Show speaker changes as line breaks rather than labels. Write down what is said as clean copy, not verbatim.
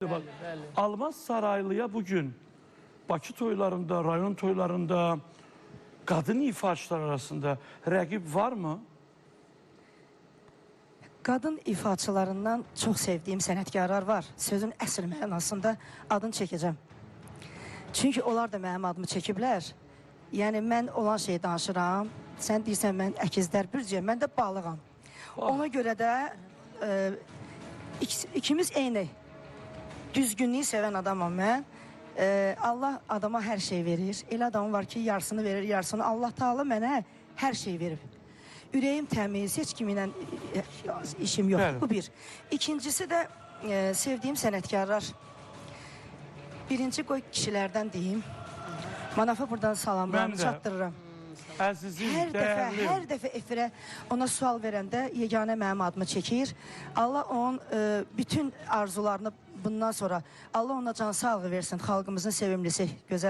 Bak, Almaz Saraylı'ya bugün Bakı toylarında, rayon toylarında qadın ifaçılar arasında rəqib var mı?
Qadın ifaçılarından çox sevdiyim sənətkarlar var. Sözün əsl mənasında adını çəkəcəm. Çünki onlar da mənim adımı çəkiblər. Yəni mən olan şeyi danışıram. Sən deyirsən mən əkizlər bürcüyəm, mən də balığam. Ona görə də e, ikimiz eyni. Düzgünlüyü sevən adamam mən. Allah adama hər şey verir. Elə adam var ki, yarısını verir, yarısını. Allah Taala mənə hər şey verib. Ürəyim təmiz, heç kiminlə işim yox.
Bəli.
Bu bir. İkincisi də sevdiyim sənətkarlar. Birinci qoy kişilərdən deyim. Manafa buradan salamlarımı
Mən də.
çatdırıram.
Əzizim,
Hər dəfə,
dəyərlim.
hər dəfə efirə ona sual verəndə yeganə mənim adımı çəkir. Allah onun bütün arzularını bundan sonra Allah ona can sağlığı versin. Xalqımızın sevimlisi, gözəl